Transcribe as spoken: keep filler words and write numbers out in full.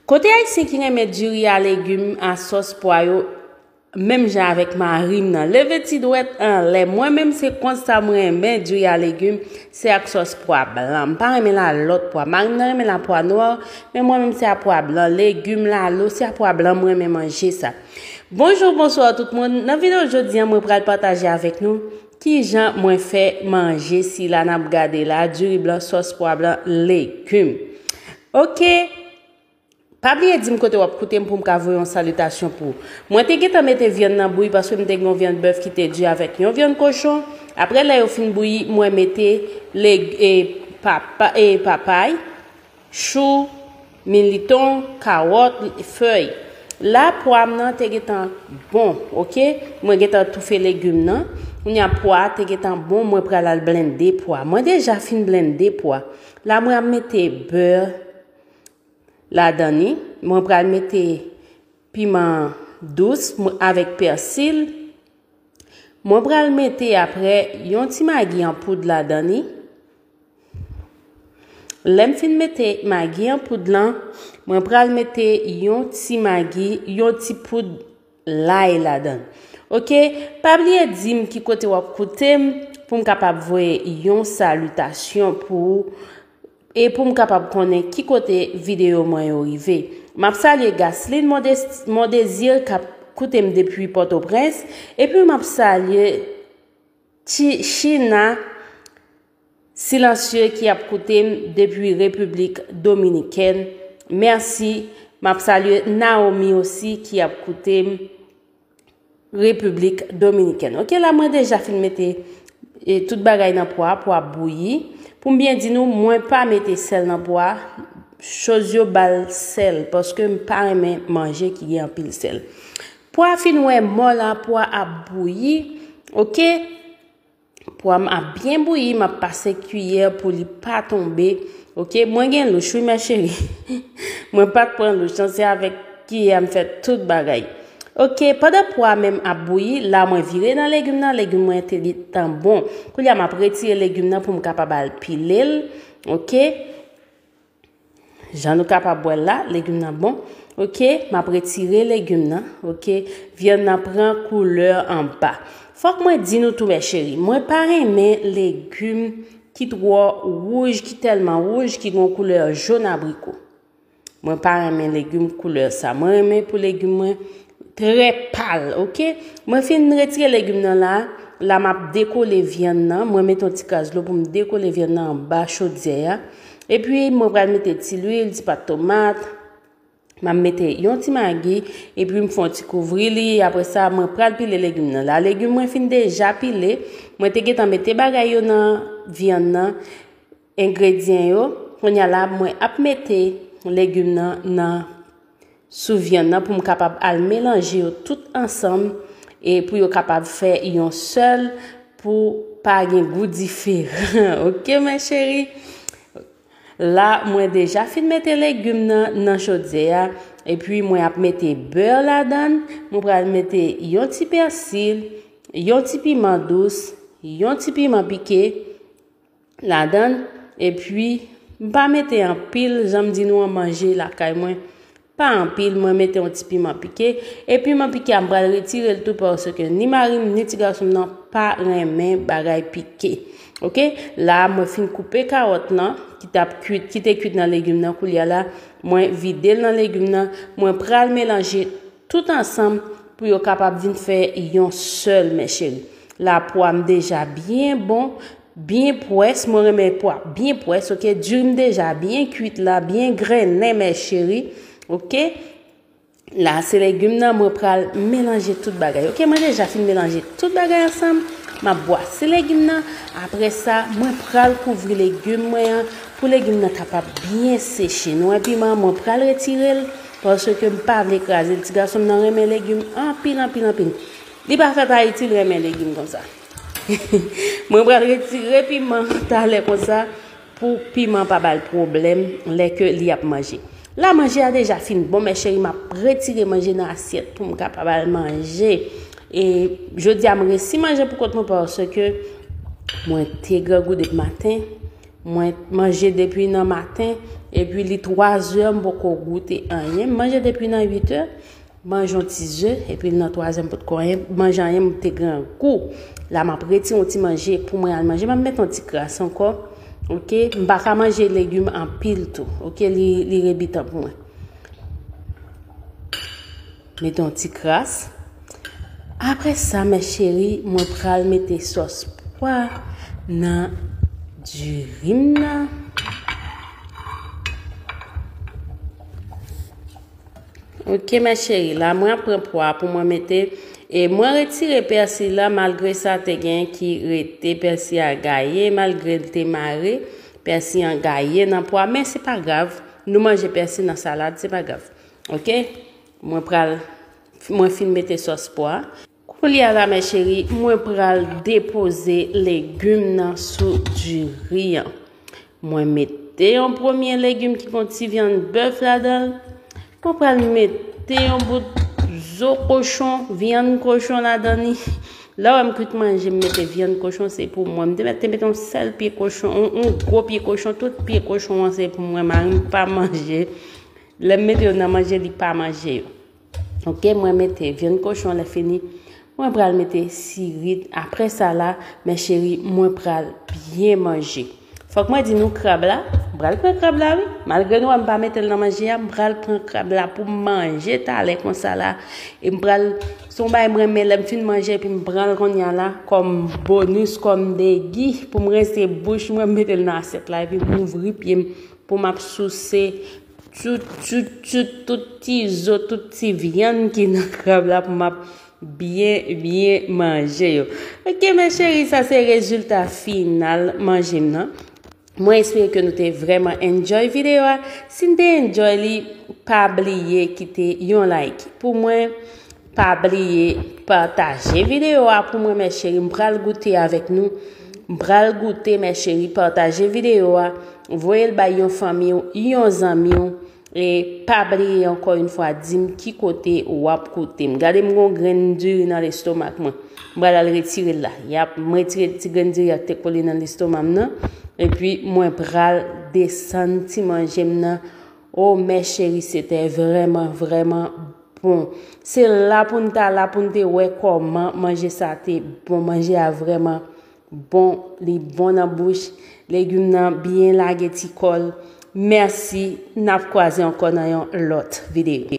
Kote ayisyen ki renmen diri a legim a sòs pwa yo, menm jan avèk mari m nan, leve ti dwèt anlè. Mwen menm se konsa mwen renmen diri a legim, se ak sòs pwa blan. M pa renmen la lòt pwa. Mari m nan renmen la pwa nwa, men mwen menm se a pwa blan. Legim, lalo, se a pwa blan mwen renmen manje sa. Bonjou, bonswa tout moun. Nan videyo jodi a, mwen pral pataje avèk nou kijan mwen fè manje sila n ap gade la, diri blan, sòs pwa blan, legim. Oke. Pa bliye di m kote w ap koute m pou m ka voye yon salitasyon pou ou. Mwen te gentan mete vyann nan bouyi paske m te gen yon vyann bèf ki te di avèk yon vyann kochon. Apre lè yo fin bouyi, mwen mete leg, e, papa, e, papay, chou, militon, kawòt, fèy. La pwa m nan te gentan bon, oke? Mwen gentan toufe legim nan. Kounye a pwa a te gentan bon, mwen pral al blende pwa. Mwen deja fin blende pwa. La mwen ap mete bè ladan li. Mwen pral mete piman dous mwen, avèk pèsil. Mwen pral mete apre yon ti magi an poud ladan li. Lè m fin mete magi an poud lan, mwen pral mete yon ti magi, yon ti poud lay ladan. Oke, pa bliye di m ki kote w ap koute m pou m kapab voye yon salitasyon pou ou e pou m kapab konnen ki kote videyo mwen yo rive. M ap salye Gaslin Mondes-, Mondezir k ap koute m depi Pòtoprens, epi m ap salye Chi-, China Silansye ki ap koute m depi Repiblik Dominikèn. Mèsi. M ap salye Naomi osi ki ap koute m Repiblik Dominikèn. Oke, la mwen deja fin mete, e, tout bagay nan pwa, pwa bouyi. Pou m byen di nou, mwen pa mete sèl nan pwa. Choz yo ba l sèl, paske m pa renmen manje ki gen anpil sèl. Pwa fin wè mò la, pwa ap bouyi. Oke? Pwa m ap byen bouyi, m ap pase kiyè pou li pa tonbe. Oke, mwen gen louch wi, mè cheri. Mwen pa t pran louch, non, se avèk kiyè m fè tout bagay. Oke, pandan pwa menm ap bouyi, la mwen vire nan legim nan, legim mwen te gentan bon. Kounye a m ap retire legim nan pou m kapab al pile l. Oke? Jan nou kapab wè l la, legim nan bon. Oke, m ap retire legim nan. Oke, vyann nan pran koulè anba. Fòk mwen di nou tou, mè cheri, mwen pa renmen legim ki twò wouj, ki tèlman wouj, ki gen yon koulè jòn abriko. Mwen pa renmen legim koulè sa. Mwen renmen pou legim mwen trè pal, oke? Mwen fin retire legim nan la, la m ap dekole vyann nan. Mwen mete yon ti kras dlo pou m dekole vyann nan anba chodyè a. Epi mwen pral mete ti lwil, ti pat tomat. M ap mete yon ti magi, epi m fè yon ti kouvri li. Apre sa, mwen pral pile legim nan. La legim mwen fin deja pile. Mwen te gentan mete bagay yo nan vyann nan, engredyan yo. Kounye a la, mwen ap mete legim nan, nan sou vyann nan pou m kapab al melanje yo tout ansanm e pou yo kapab fè yon sèl pou pa gen gou diferan. Oke, mè cheri? La, mwen deja fin mete legim nan nan chodyè a, epi mwen ap mete bè ladan l. Mwen pral mete yon ti pèsil, yon ti piman dous, yon ti piman pike ladan l, epi m pa mete anpil, jan m di nou an, manje lakay mwen pa anpil, mwen mete yon ti piman pike, e piman pike a m pral retire l tou, paske ni mari m, ni ti gason m nan pa renmen bagay pike. Oke, la mwen fin koupe kawòt lan, ki t ap kuit, ki te kuit nan legim nan, koulye a la, mwen vide l nan legim nan, mwen pral melanje tout ansanm pou yo kapab vin fè yon sèl, mè cheri. La pwa m deja byen bon, byen pwès, mwen renmen pwa byen pwès, oke? Diri m deja byen kuit la, byen grennen, mè cheri, oke? La, se legim nan, mwen pral melanje tout bagay, oke? Mwen deja fin melanje tout bagay ansanm, m ap bwase legim nan. Apre sa, mwen pral kouvri legim mwen an pou legim nan kapab byen seche. Nou wè piman an, mwen pral retire l, paske m pa vle kraze l. Ti gason m nan renmen legim anpil, anpil, anpil. Li pa fèt Ayiti, li renmen legim konsa. Mwen pral retire piman talè konsa pou piman pa ba l pwoblèm lè ke li ap manje. La manje a deja fin bon, mè cheri, m ap retire manje nan asyèt pou m kapab al manje. E jodi a m resi manje pou kont mwen paske mwen te grangou depi maten. Mwen manje depi nan maten, epi li twazè, m poko goute anyen. M manje depi nan uitè, manje yon ti ze, epi nan twazè, m potko anyen, manje anyen, m te grangou. La, m ap retire yon ti manje pou mwen al manje. M ap met yon ti kras ankò, oke? M pa ka manje legim anpil tou, oke? Li, li rebitan pou mwen. Mete yon ti kras. Apre sa, mes chéries, mwen pral mete sòs pwa nan diri m nan. Ok, mes chéries, la mwen ap pran pwa pou mwen mete. E mwen retire pèsi la, malgre sa te gen ki rete, pèsi a gaye, malgre l te mare, pèsi an gaye nan pwa, men se pa grav. Nou manje pèsi nan salad, se pa grav. Ok? Mwen pral, mwen fin mete sòs pwa. Koulye a la, mes chéries, mwen pral depoze legim nan sou diri an. Mwen mete yon premye legim ki gon ti vyann bèf ladan l. Mwen pral mete yon bout zo kochon, vyann kochon ladan li. Lè w wè m kwit manje, m mete vyann kochon, se pou mwen. M te mete, mete yon sèl pye kochon, yon, yon gwo pye kochon, tout pye kochon an se pou mwen. Mari m pa manje. Lè m mete yo nan manje, li pa manje yo. Ok, mwen mete vyann kochon, lè fini, mwen pral mete sirit. Apre sa la, mes chéries, mwen pral byen manje. Fòk mwen di nou krab la, m pral pran krab la wi. Malgre nou wè m pa mete l nan manje a, m pral pran krab la pou m manje talè konsa la. E m pral, se yon bagay m renmen, lè m fin manje epi m pran l kounye a la kòm bonis, kòm degi, pou m rense bouch mwen, m mete l nan asyèt la epi m ouvri pye m pou m ap souse tout, tout, tout, tout ti zo, tout ti vyann ki nan krab la pou m ap byen, byen manje yo. Ok, mes chéries, sa se rezilta final manje m nan. Mwen espere ke nou te vrèman enjoy videyo a. Si n te enjoy li, pa bliye kite yon like pou mwen. Pa bliye pataje videyo a pou mwen, mes chéries. M pral goute avèk nou. M pral goute, mes chéries. Pataje videyo a. Voye l bay yon fanmi w, yon zanmi w. E pa bliye ankò yon fwa, di m ki kote w ap koute m. Gade m gon grenn diri nan lestomak mwen. M pral al retire l la. Yap, m retire ti grenn diri a ki te kole nan lestoma m nan. Epi mwen pral desann ti manje m nan. O, mes chéries, se te vrèman, vrèman bon. Se la pou n ta la pou n te wè kòman manje sa te bon. Manje a vrèman bon, li bon nan bouch. Legim nan byen lage ti kò l. Mèsi, n ap kwaze ankò nan yon lòt videyo.